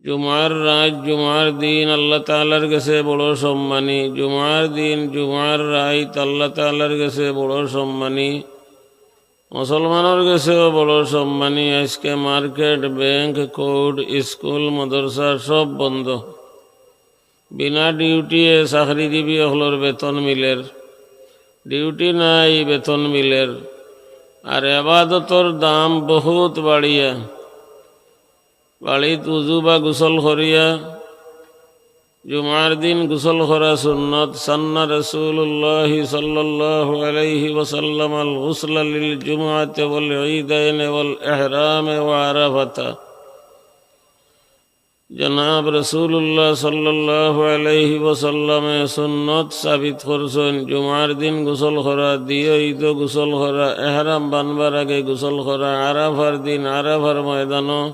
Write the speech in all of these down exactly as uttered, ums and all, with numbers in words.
জুমার রাইত, জুমার দিন আল্লাহ তাআলার গেছে বড় সম্মানী। জুমার দিন, জুমার রাইত আল্লাহ তাআলার গেছে বড় সম্মানী। মুসলমানর গেছেও বড় সম্মানী। আইজকে মার্কেট, ব্যাংক, কোর্ট, স্কুল, মাদ্রাসা সব বন্ধ। বিনা ডিউটিয়ে চাকরিজীবী অকলর বেতন মিলের, ডিউটি নাই, বেতন মিলের। আর এবাদতর দাম বহুত বাড়িয়া। বাড়িত উজু বা গোসল করিয়া, জুমার দিন গোসল করা সুন্নত। سن رسول الله صلى الله عليه وسلم الغسل للجمعة والعيدين والإحرام وعرفة। জনাব রাসূলুল্লাহ সাল্লাল্লাহু আলাইহি ওয়াসাল্লামে সুন্নত সাবিত করছইন, জুমার দিন গোসল করা, দিও ইদো গোসল করা, এহরাম বানবার আগে গোসল করা, আরাফার দিন আরাফার ময়দানো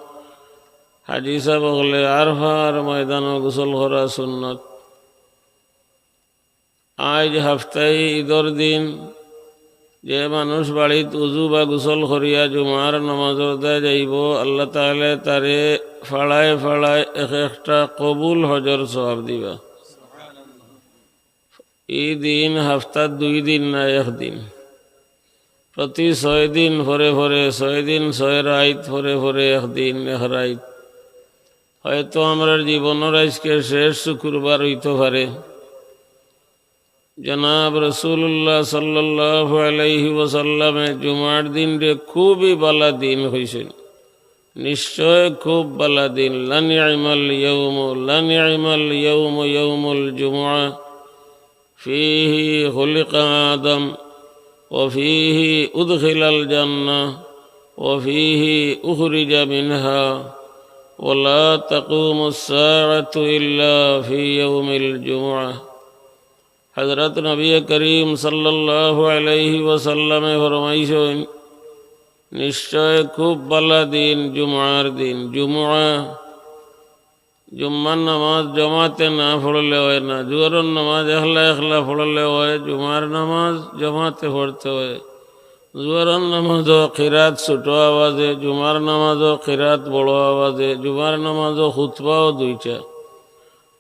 হাজি সাব অকলে আরাফার ময়দানো গোসল করা সুন্নত। আইজ হাপ্তাই ইদর দিন, যে মানুষ বাড়িত উজু বা গোসল করিয়া জুমার নামাজর দায় যাইবো, আল্লাহ তাআলায় তারে ফাড়ায় ফাড়ায় এক একটা কবুল হজর সওয়াব দিবা। ই দিন হাপ্তাত দুই দিন না, এক দিন। প্রতি ছয় দিন পরে পরে, ছয় দিন ছয় রাইত পরে পরে, এক দিন এক রাইত। হয়তো আমরার জীবনর আইজকে শেষ শুক্রবার অইতো পারে। জনাব রাসূলুল্লাহ সাল্লাল্লাহু আলাইহি ওয়াসাল্লামে জুমার দিনরে খুবই বালা দিন কইছইন, নিশ্চয় খুব বালা দিন। لنعم اليوم، لنعم اليوم يوم الجمعة، فيه خلق آدم، وفيه أدخل الجنة، وفيه أخرج منها، ولا تقوم الساعة إلا في يوم الجمعة। হযরত নবী করিম সাল্লাল্লাহু আলাইহি ওয়াসাল্লামে ফরমাইছইন, নিশ্চয় খুব বালা দিন জুমার দিন। জুমুয়া, জুম্মার নামাজ জমাতে না পড়লে অয় না। জোহরর নামাজ একলা একলা পড়লে অয়, জুমার নামাজ জমাতে পড়তে অয়। জোহরর নামাজও কিরাত ছোট আওয়াজে, জুমার নামাজও কিরাত বড় আওয়াজে, জুমার নামাজও খুতবাও দুইটা।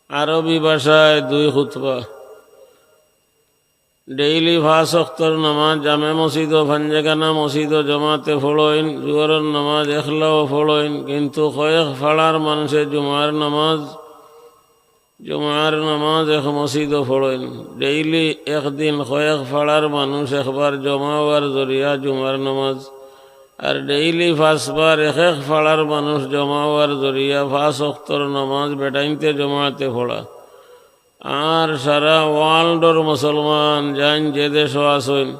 আরবি ভাষায় দুই খুতবা। ডেইলি পাঁচ ওয়াক্তর নামাজ জামে মসজিদও, পাঞ্জাখানা মসজিদও জমাতে পড়ইন, জোহরর নামাজ একলাও পড়ইন, কিন্তু কয়েক পাড়ার মানষে জুমার নামাজ, জুমার নামাজ এক মসজিদও পড়ইন। ডেইলি একদিন কয়েক পাড়ার মানুষ একবার জমা অওয়ার জরিয়া জুমার নামাজ, আর ডেইলি পাঁচবার এক এক পাড়ার মানুষ জমা অওয়ার জরিয়া পাঁচ ওয়াক্তর নামাজ বেটাইন্তে জমাতে পড়া। আর সারা ওয়ার্ল্ডর মুসলমান যাইন যে দেশো আছইন,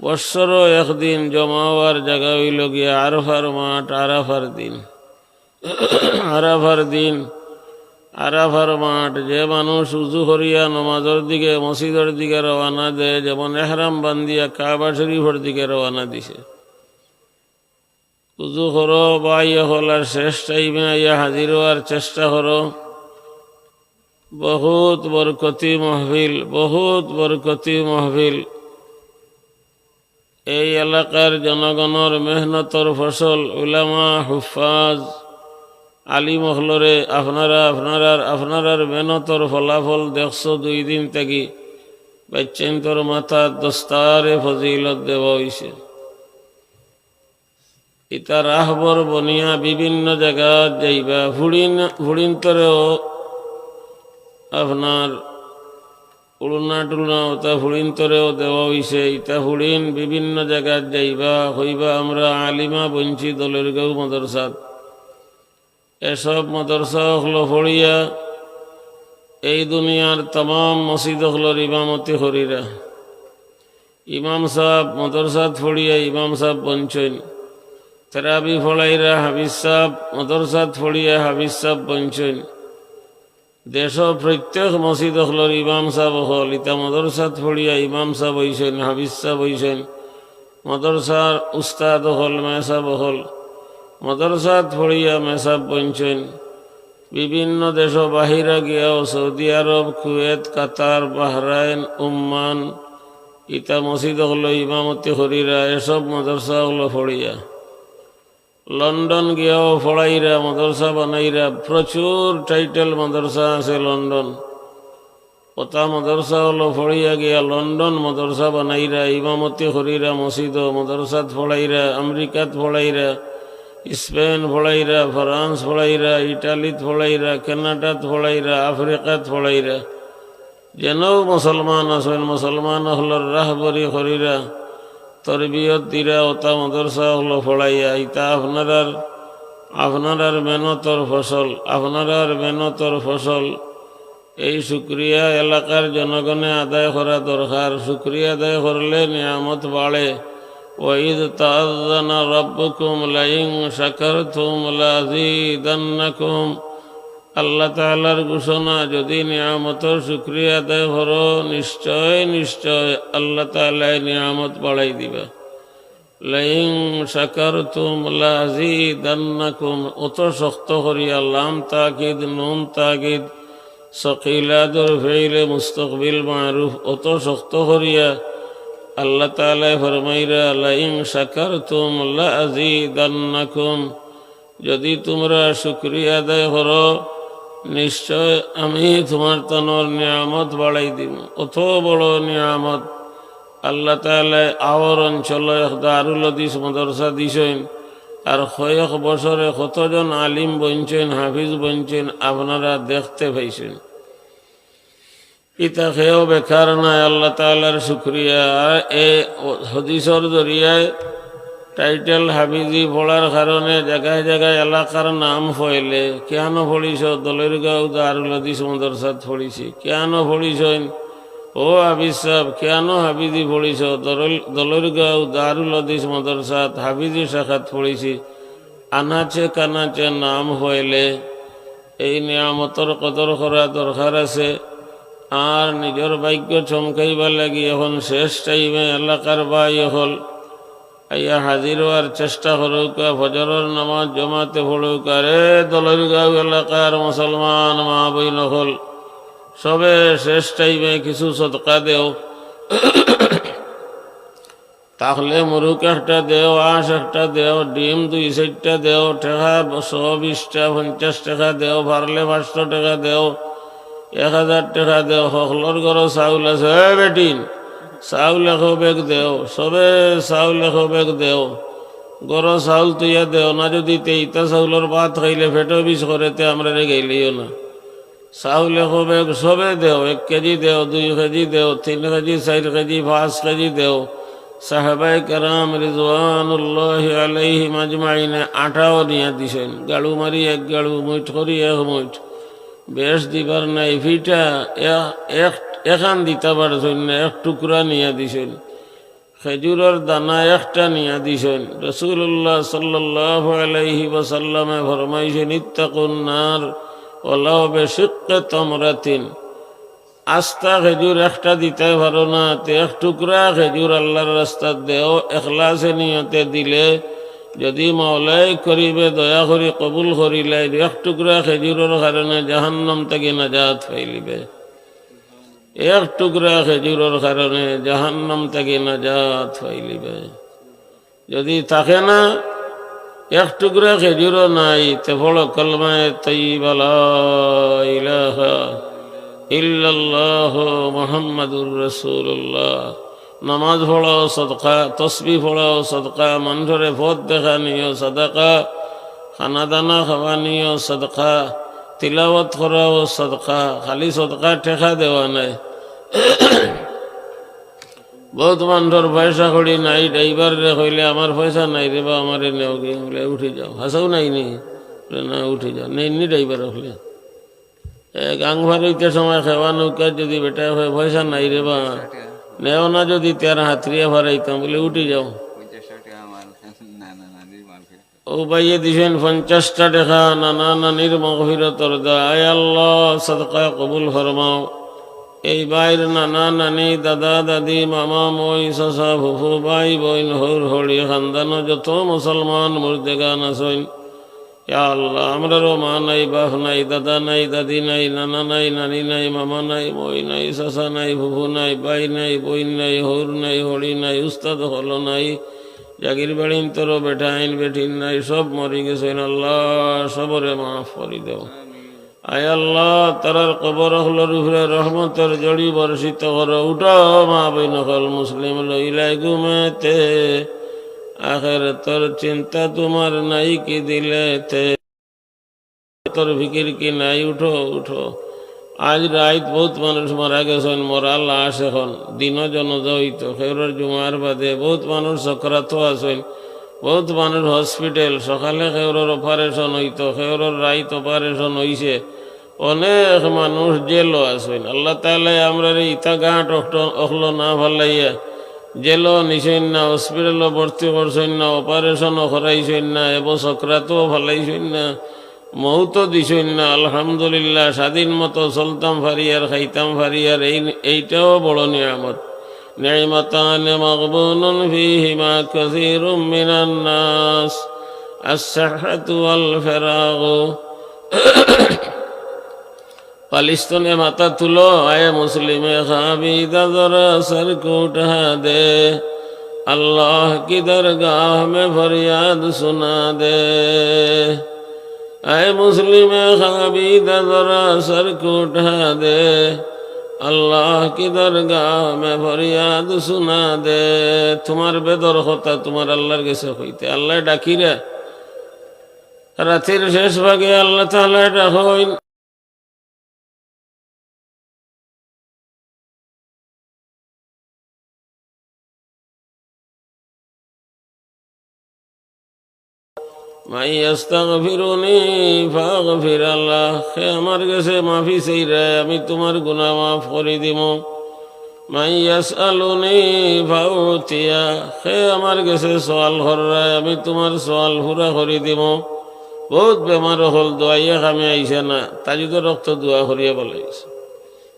বৎসরো একদিন জমা অওয়ার জাগা অইলো গিয়া আরাফার মাঠ, আরাফার দিন। আরাফার দিন, আরাফার মাঠ। যে মানুষ উজু করিয়া নমাজর দিকে, মসজিদর দিকে রওয়ানা দেয়, যেমন এহরাম বান্ধিয়া কাবা শরীফর দিকে রওয়ানা দিছে। উজু করো ভাই অকল, আর শেষ টাইমে আইয়া হাজির অওয়ার চেষ্টা করো। বহুত বরকতি মাহফিল, বহুত বরকতি মাহফিল। এই এলাকার জনগণর মেহনতর ফসল, উলামা, হুফফাজ, আলিম অকলরে আপনারা, আপনারার, আপনারার মেহনতর ফলাফল দেখছো দুই দিন থাকি। বাইচ্চাইন্তর মাথাত দস্তারে ফজিলত দেওয়া অইছে। ইতা রাহবর বনিয়া বিভিন্ন জাগাত যাইবা। ফুড়িন, ফুড়িন্তরেও আপনার উড়না টুড়না ওতা ফুড়িন্তরেও দেওয়া অইছে। ইতা ফুড়িন বিভিন্ন জাগাত যাইবা, কইবা, "আমরা আলিমা বনছি দলেরগাঁও মাদ্রাসাত।" এসব মাদ্রাসা অকলো পড়িয়া এই দুনিয়ার তামাম মসজিদ অকলর ইমামতি করিরা। ইমাম সাব মাদ্রাসাত পড়িয়া ইমাম সাব বনছইন। তেরাবি পড়াইরা হাফিজ সাব, মাদ্রাসাত পড়িয়া হাফিজ সাব বনছইন। দেশো প্রত্যেক মসজিদ অকলর ইমাম সাব অকল, ইতা মাদ্রাসাত পড়িয়া ইমাম সাব অইছইন, হাফিজ সাব অইছইন, মাদ্রাসার উস্তাদ অকল, মেসাব অকল, মাদ্রাসাত পড়িয়া মেসাব বনছইন। বিভিন্ন দেশো বাহিরা গিয়াও সৌদি আরব, কুয়েত, কাতার, বাহরাইন, উম্মান, ইতা মসজিদ অকলো ইমামতি করিরা, এসব মাদ্রাসা অকলো পড়িয়া। লন্ডন গিয়াও পড়াইরা, মাদ্রাসা বানাইরা, প্রচুর টাইটেল মাদ্রাসা আছে লন্ডন। অতা মাদ্রাসা অকল পড়িয়া গিয়া লন্ডন মাদ্রাসা বানাইরা, ইমামতি করিরা মসজিদো, মাদ্রাসাত পড়াইরা, আমেরিকাত পড়াইরা, স্পেন পড়াইরা, ফ্রান্স পড়াইরা, ইটালিত পড়াইরা, কানাডাত পড়াইরা, আফ্রিকাত পড়াইরা। যেনও মুসলমান আছইন, মুসলমান অকলর রাহবরি করিরা, তরবিয়ত দিরা, অতা মাদ্রাসা অকল পড়াইয়া, ইতা আপনারার, আপনারার মেহনতর ফসল, আপনারার মেহনতর ফসল। এই শুকরিয়া এলাকার জনগণে আদায় করা দরকার। শুকরিয়া আদায় করলে নিয়ামত বাড়ে। وإذ تأذن ربكم لئن شكرتم لأزيدنكم। আল্লাহ তাআলার ঘোষণা, যদি নিয়ামতর শুকরিয়া আদায় করো, নিশ্চয়, নিশ্চয় আল্লাহ তাআলায় নিয়ামত বাড়াই দিবা। لئن شكرتم لأزيدنكم, অত শক্ত করিয়া, লাম তাকিদ, নুন তাকিদ, সকিলা দর ফেইলে মুস্তকবিল মারুফ, অত শক্ত করিয়া আল্লাহ তাআলায় ফরমাইরা, لئن شكرتم لأزيدنكم। যদি তুমরা শুকরিয়া আদায় করো, নিশ্চয় আমি তুমার তানর নিয়ামত বাড়াই দিমু। অত বড় নিয়ামত। আল্লাহ তাআলায় আওর অঞ্চলো এক দারুল হাদিস মাদ্রাসা দিছইন, আর কয়েক বছরে কতজন আলিম বনছইন, হাফিজ বনছইন, আপনারা দেখতে পাইছইন। ইতা কেউ বেকার নায়, আল্লাহ তাআলার শুকরিয়া। আর এ হাদিসর জরিয়ায় টাইটেল হাফিজি পড়ার কারণে জাগায় জাগায় এলাকার নাম ফয়লে, "কিয়ানো পড়িছ? দলইরগাঁও দারুল হাদিস মাদ্রাসাত পড়িছি।" কিয়ানো পড়িছইন? "ও হাফিজ সাব, কিয়ানো হাফিজি পড়িছ? দলইর-, দলইরগাঁও দারুল হাদিস মাদ্রাসাত হাফিজি শাখাত পড়িছি।" আনাচে কানাচে নাম ফয়লে, এই নিয়ামতর কদর করা দরকার আছে। আর নিজর ভাগ্য চমকাইবার লাগি এখন শেষ টাইমে এলাকার ভাই অকল আইয়া হাজির অওয়ার চেষ্টা করউক্কা, ফজরর নামাজ জমাতে পড়উক্কা। রে দলইরগাঁও এলাকার মুসলমান মা বইন অকল, সবে শেষ টাইমে কিছু সদকা দেও। থাকলে মুরুক একটা দেও, আঁশ একটা দেও, ডিম দুই চাইরটা দেও, টেকা শ বিশটা, পঞ্চাশ টেকা দেও, পারলে পাঁচশো টেকা দেও, এক হাজার টেকা দেও। হকলর ঘরো চাউল আছে, এ বেটিন, চাউল একো ব্যাগ দেও, সবে চাউল একো ব্যাগ দেও। ঘরো চাউল থইয়া দেও না, যদি তে ইতা চাউলর ভাত খাইলে পেটো বিষ করে, তে আমরারে গাইলিও না। চাউল একো ব্যাগ সবে দেও, এক কেজি দেও, দুই কেজি দেও, তিন কেজি, চাইর কেজি, পাঁচ কেজি দেও। সাহাবায়ে কেরাম রিজওয়ানুল্লাহি আলাইহিম আজমাইনে আটাও নিয়া দিছইন, গাড়ু মারি এক গাড়ু, মুইট করি এক মুইট। বেশ দিবার নাই, ফিটা এ-, এক, এখান দিতা পারছইন না, এক টুকরা নিয়া দিছইন। খেজুরর দানা একটা নিয়া দিছইন। রাসূলুল্লাহ সাল্লাল্লাহু আলাইহি ওয়াসাল্লামে ফরমাইছইন, "ইত্তাকুন নার ওয়ালাউ বিশিক্কি তামরাতিন।" আস্তা খেজুর একটা দিতায় পারো না, তে এক টুকরা খেজুর আল্লাহর রাস্তাত দেও, এখলাসে নিয়তে দিলে, যদি মাওলায় করিমে দয়া করি কবুল করিলাইন, এক টুকরা খেজুরর কারণে জাহান্নাম থাকি নাজাত পাইলিবে। এক টুকরা খেজুরর কারণে জাহান্নাম থাকি নাজাত পাইলিবে। যদি থাকে না, এক টুকরা খেজুরও নাই, তে পড়ো কলমায়ে তৈয়বা, লা ইলাহা ইল্লাল্লাহু মুহাম্মাদুর রাসূলুল্লাহ। নামাজ পড়াও সদকা, তসবি পড়াও সদকা, মানষরে পথ দেখানিও সদকা, খানা দানা খাওয়ানিও সদকা, তিলাওয়াত করাও সদকা, খালি সদকা টেকা দেওয়া নায়। বউত মানষর পয়সা কড়ি নাই, ড্রাইভাররে কইলে, "আমার পয়সা নাই রে বা, আমারে নেওগি।" বুলে, "উঠি যাও।" হাছাউ নাই নি? বুলে, "না, উঠি যাও।" নেইন নি ড্রাইভার অকলে। এ, গাং ফার অইতে সময় খেওয়া নৌকা যদি বেটায় কয়, "পয়সা নাই রে বা, নেও না যদি তেরো হাতরিয়া ফারাইতাম।" বুলে, "উঠি যাও।" অউ ভাইয়ে দিছইন পঞ্চাশটা টেকা নানা নানির মাগফিরতর দায়। আয় আল্লাহ, সদকা কবুল ফরমাও। এই ভাইর নানা নানি, দাদা দাদি, মামা মই, চাচা ফুফু, ভাই বইন, হউর হড়ি, খানদানো যত মুসলমান মুর্দেগান আছইন, ইয়া আল্লাহ, আমরারও মা নাই, বাপ নাই, দাদা নাই, দাদি নাই, নানা নাই, নানি নাই, মামা নাই, মই নাই, চাচা নাই, ফুফু নাই, ভাই নাই, বইন নাই, হউর নাই, হড়ি নাই, উস্তাদ অকল নাই, জাগির বাড়িন্তরও বেটাইন বেটিন নাই, সব মরি গেছইন। আল্লাহ, সবরে মাফ করি দেও। আয় আল্লাহ, তারার কবর অকলর উপরে রহমতর জড়ি বর্ষিত করো। উঠো মা বইন অকল, মুসলিম লইলাই ঘুমেতে, আখেরাতর চিন্তা তোমার নাই কি দিলেতে। তোর ফিকির কি নাই? উঠো, উঠো। আইজ রাইত বউত মানুষ মারা গেছইন, মরা লাশ এখন। দিনও জনাজা অইতো, কেউরর জুমার বাদে। বউত মানুষ সকরাতো আছইন, বউত মানুষ হসপিটাল। সকালে কেউরর অপারেশন অইতো, কেউরর রাইত অপারেশন অইছে। অনেক মানুষ জেলও আছইন। আল্লাহ তাআলায় আমরারে ইতা গাঁট অকল-, অকলো না ফালাইয়া জেলও নিছইন না, হসপিটালও ভর্তি করছইন না, অপারেশনও করাইছইন না, এবো সকরাতো ফালাইছইন না। মউতও দিছইন না, আলহামদুলিল্লাহ, স্বাধীন মতো চলতাম পারি আর খাইতাম পারি, আর এই, এইটাও বড় নিয়ামত। نعمتان مغبون فيهما كثير من الناس، الصحة والفراغ। পালিশ তনে মাথা তুলো, আয় মুসলিমে খাবি দাদরা সর কো উঠা দে, আল্লাহ কি দরগাহ মে ফরিয়াদ সুনা দে। আয় মুসলিমে খাবি দাদরা সর কো উঠা দে, আল্লাহ কি দরগাহ মে ফরিয়াদ সুনা দে। তোমার বেদর কথা তোমার আল্লাহর গেছে কইতে, আল্লায় ডাকিরা। রাতির শেষ ভাগে আল্লাহ তাআলায় ডাকইন। من يستغفرني فأغفر له, কে আমার গেছে মাফি চাইরায়, আমি তোমার গুনা মাফ করি দিমু। من يسألني فأعطيه, কে আমার গেছে সওয়াল কররায়, আমি তোমার সওয়াল পুরা করি দিমু। বউত বেমার অকল দোয়াইয়া কামে আইছে না, তাজুদর অক্ত দোয়া করিয়া ফালাইছে।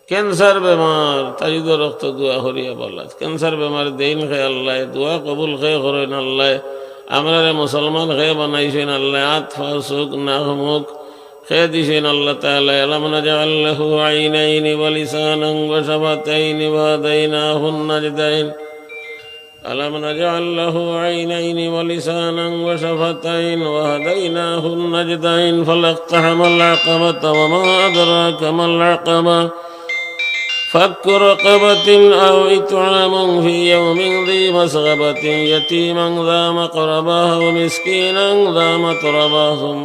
ক্যান্সার বেমার, তাজুদর অক্ত দোয়া করিয়া ফালাইছে। ক্যান্সার বেমার দেইন কে আল্লায়, দোয়া কবুল কে করইন আল্লায়, আমরারে মুসলমান কে বানাইছইন আল্লায়, আত পা চউখ নাক মুখ কে দিছইন আল্লাহ তাআলায়। ألم نجعل له عينين ولسانا وشفتين وهديناه النجدين. ألم نجعل له عينين ولسانا وشفتين وهديناه النجدين فلا اقتحم العقبة وما أدراك ما العقبة فك رقبة أو إطعام في يوم ذي مسغبة يتيما ذا مقربة أو مسكينا ذا متربة ثم